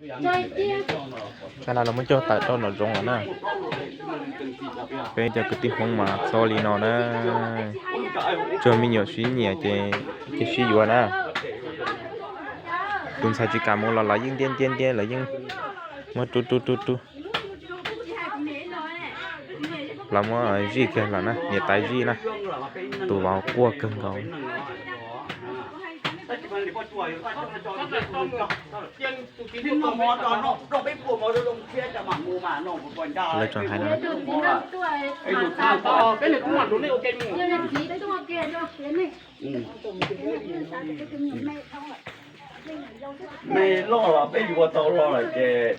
Kab na los muab coj tawm rau nram zoov lawm na. Peb cov kwv tij Hmoob mas txhob li no na. Tsuas me nyuam sib nyiam ces cia sib yuav na. Tus ntxhais tsis kam mus los lawv yeej ntiab ntiab ntiab, lawv yeej muab rub rub rub rub. Lawv muab zij kiag lawm na, niam tais zij na. Tus vauv quaj kawg nkaus. Lawv tseem hais no. Me loj los peb yuav tau los lawm ces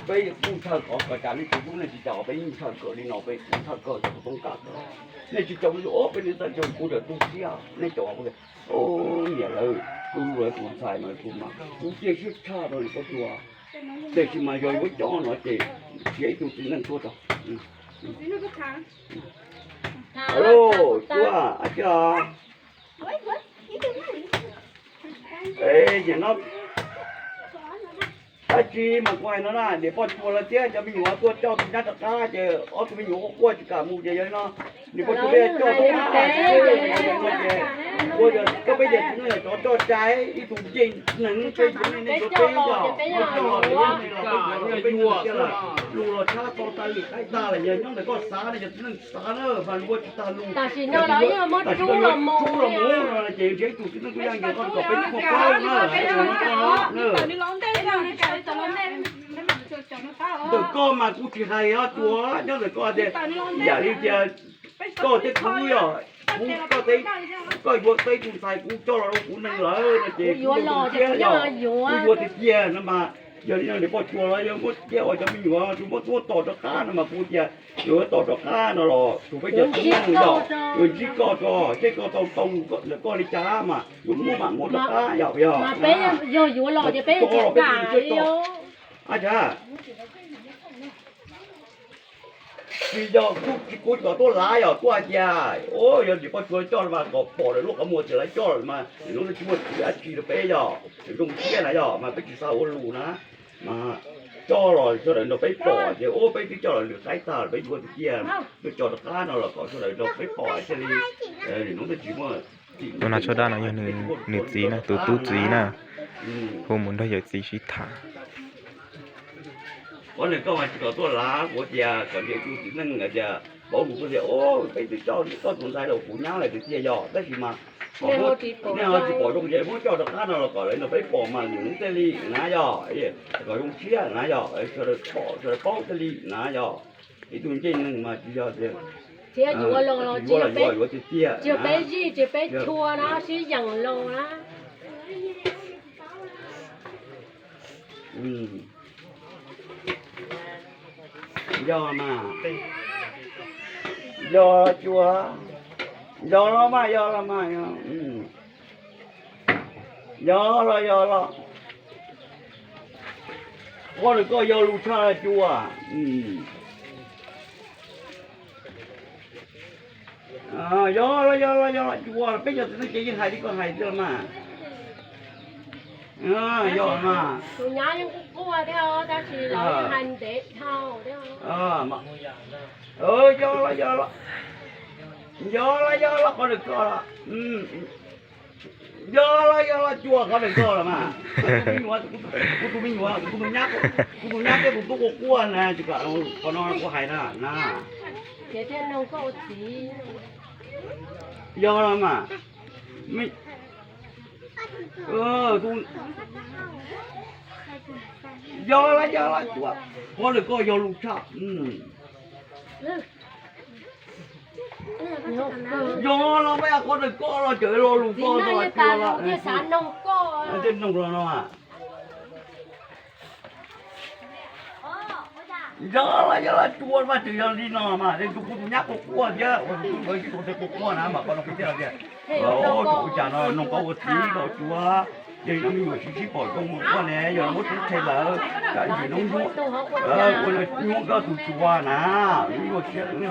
peb kuj ntshaw qhov kom cas nej tus tub nej tsis cas, peb yeej ntshaw kawg li no, peb kuj ntshaw kawg, nej tsis cas, peb niam tais cog kuv cov tub siab, nej cov niam lawv, tus lawv tus ntxhais mas kuv mas kuv cia siab tshaj rau niam poj cuag, tiam sis mas yog yuav coj no ces txiav ib tug txiv neej tuaj rau. Alo, cuag, ab tsi os. Es nim no dab tsi mas kuv hais no na, niam poj cuag lawv thiab cov me nyuam tuaj coj tus nyab rov qab ces ob tug me nyuam quaj quaj tsis kam mus ces yog li no niam poj cuag peb coj rov qab ces ua yog koj peb cov txiv neej yog cov coj cai ib tug ncej neeg peb yuav nej yuav peb yog coj los peb yuav nej los peb yuav peb neeg thiab lawm, lus los tshab tau tas lwm qaib tag lawm, yog nyob ntawm koj xav ne cov txiv neej xav na, mas lus ua tsis tag lus. Tam sim no lawv yeej muab rub los mus no ces nrhiav ib tug txiv neej kuj yog nrhiav koj kom peb nyob koj plaub na. Ntawm koj mas kuv tsis hais os, cuag nyob ntawm koj tias yam li tias koj thiab kuv yog, kuv koj, koj yuav tau ib tug ntxhais kuv coj los rau kuv neeg lawm no ces kuv yuav tiag tiag yog, kuv yuav tiag tiag no mas. Yog li no niam poj cuag los yog muab ciaj ua cov me nyuam tus muab tuaj tom rov qab no mas kuv tias yuav tom rov qab no los tus peb cov txiv neej yog yuav ntsib koj tso, seb koj tau tau ntawm koj li cas mas yuav muab mam muab rov qab yog, yog peb yog yuav los ces peb tsis kam li. Tsis yog kuv tsis kom tuaj lav yog kuv hais tias, o, yog niam poj cuag coj mas kom pom lawv lub qhov muag tias lawv coj lawm mas nim no tsis muaj dab tsi rau peb yog zoo siab na yog mas peb tsis xav ua lus na. Mas coj los sawv daws nrog peb pom tias, o, peb twb coj los lwm qaib tag lawm peb yuav tiag tiag, peb tso rov qab no los kom sawv daws nrog peb pom thiaj li, nim no twb tsis muaj. Tus nas tsho dab no yog nws txiv na, tus tub txiv na, hu mus nrog yawm txiv sib tham. Qhov nws koj mas tsis kom tuaj lav kuv tias kom nrhiav tus txiv neej tias paub mus kuv tias, o, peb twb coj koj tus ntxhais los kuv nyab lawm tiag tiag yog, tab sis mas nej ho tsis pom zoo ces muab coj rov qab no los kom lawv nrog peb pom mas nws thiaj li na yog, kom zoo siab na yog, sawv daws pom sawv daws paub thiaj li na yog. Ib tug ncej neeg mas tsis yog tias yuav los yuav tiag tiag, tsis yog peb zij tsis yog peb tshua na, sib yeem los na. Yog mas, yog los cuag, yog los mas, yog los mas, yog los yog los, qhov ntawm koj yog lus tshaj los cuag. Yog los yog los yog los cuag, peb cov txiv neej ces yeej hais li koj hais tiag los mas. Yog mas. Yog los yog los, yog los yog los qhov ntawm koj los. Yog los yog los cuag, qhov ntawm koj los mas. Kuv tus me nyuam, kuv tus nyab, kuv tus nyab thiab kuv tub quaj quaj na, tsis kam, qhov no kuv hais na na. Yog los mas. Yog los yog los cuag, qhov ntawm koj yog lus tshaj. Yog los mas, qhov ntawm koj los tseem lo lus koj no, thiaj noog los no. Yog los yog los cuag mas, tseem yog li no mas, kuv tus nyab quaj quaj thiab, ua tus tub ntawd ib tug thiaj quaj quaj na mas qhov no kuv thiaj tias, ua cas no noog koj ua txiv los cuag, yog no me nyuam sib sib pom zoo ua ne, yog muab tub tshem lawm, tsam ntsis hnub nyoog, ua nyuaj koj tus cuag na, nyuaj siab na.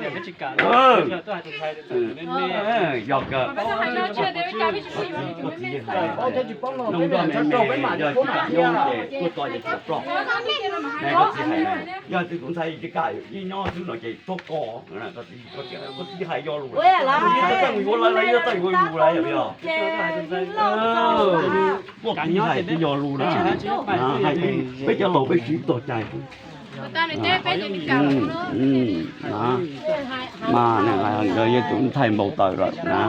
Yog koj txiv hais, noj nroj me me, yog tsis kam nyob ces tuaj txog ces tuaj ploj. Koj txiv hais, yog tus ntxhais tsis kam nyob xwb no ces tuaj koj, koj txiv hais yog lus, txawj mus yuav lawv los yog txawj yuav yus lawm yog. Koj txiv hais twb yog lus na. Peb cov laus peb sib tog cai. Mas nkawd yog tus ntxhais npau taws lawm na.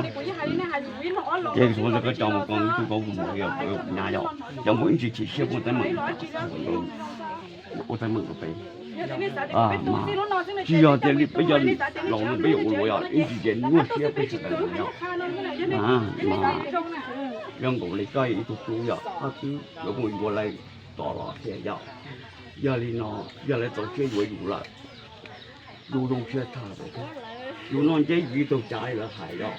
Ces kuv coj mus ko ib tug ko mus nyab yom, cov npua ib ntsis chim siab muaj teeb meem, ua teeb meem rau peb. Tsis yog tias li peb cov laus no peb yuav ua luaj yom, ib ntsis ces nyuaj siab peb sawv daws yom. Mas zoo nkaus li koj ib tug tub yom, koj twb yuav mus yuav lawv tom los tiag yom. Yog li no, yog lawv txaus siab yuav yus lawm, yus zoo siab tshaj. Yus noj nceb yus ib tug cav li lawv hais yom.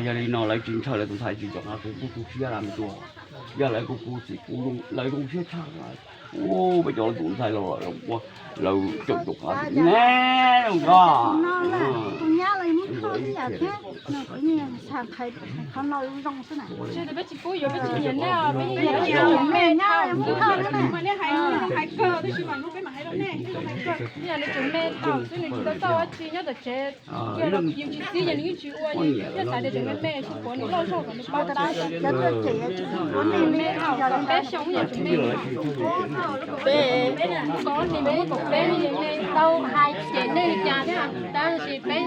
Yog li no lawv tsis ntshaw lawv tus ntxhais tsis nco qab kuv kuj tu siab lawm me tub. Yog lawv kuj kuv txiv kuj lawv zoo siab tshaj. Ua peb cov tus ntxhais los lawv caum caum qab ne, zoo ko. Peb tsis pub yuav, peb tsis nyiam nej os, peb yeej yog nej tus me tau. Yog nej tus me tau xwb, nws tsis tau txawj ua tsi nyob tom tsev. Yus tsis txib, yog nws yeej tsis ua, yog xav tias tus me me tsis puav nws loj zog kom nws paub tab. Tus me tau, kom peb xyoo yog tus me. Peb, kom ob hlis mus kom peb me tau hais ces nej li cas thiab, tab sis peb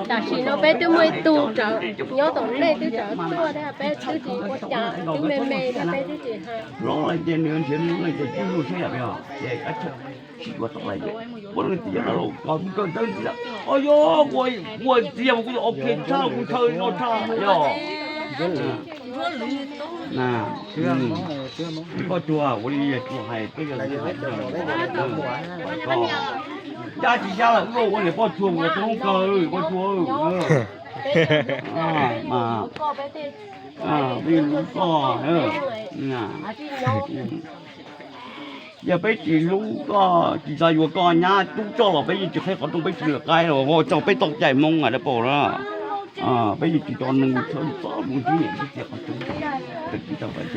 tam sim no peb twb muaj ib tug tsawv nyob tom nej twb tsawv tuaj thiab, peb twb tsis ua cas, twb me me thiab peb twb tsis hais. Los lawm ces nws nrhiav nws ces twb lub siab yam peb os, ces kav tsij tsis yuav tau lawm ces ua lawm tias los koj kawm ntawv ntxiv, o yog ua txiv mas kuv ok tshaj, kuv ntshaw no tshaj yog. Poj Tsuag ua li Tsuag hais peb yog li hais, ncaj tsis ncaj lawm wb ua niam Poj Tsuag mus tau kawg Poj Tsuag. Peb hlub koj, yog peb tsis hlub koj tsis xav yuav koj nyab tub txoj los peb yeej tsis qhib qhov rooj, peb tsis lawm qaib los txog peb toj cai Hmoob a dab paus na. Peb yeej tsis tso neeg txhob txhob mus ntsib niam ntsib txiv qhov rooj.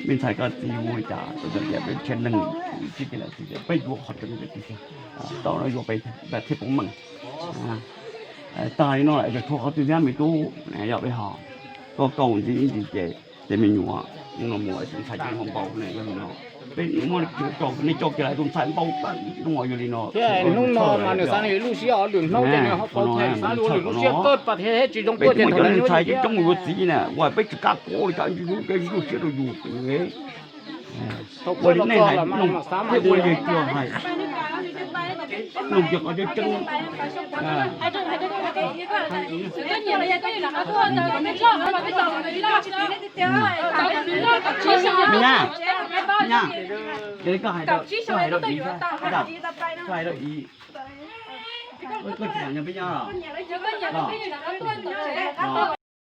Me ntxhais koj txiv hu li cas, peb tsheb neeg tsis tias peb yuav qhov rooj, tau no yuav peb thiaj poob meej. Tag li no lawm yog tshuav qhov twg thiab me tub, yog peb ho koj kaus ntxiv ib ntsis ces tej me nyuam no mus tus ntxhais ces ho npau ne, yog li no peb muab nej coj kiag lawm tus ntxhais npau tawm no yog li no. Hnub no mas nws xav li lub siab os, lwm hnub ces nws ho pov them xav li lwm lub siab kawg pas thiab tsis zoo tuaj ces thaum ntxhais coob mus yuav txiv na ua peb tsis kam pov li cas, ntsis hnub peb lub siab rau yus. Ua li nej hais no thiab ua li Tsuag hais, no yog qhov tseeb tseeb. Me nyab, nyab, koj hais rau, koj hais rau Iv, koj hais rau Iv, koj tsis nyiam peb nyab los?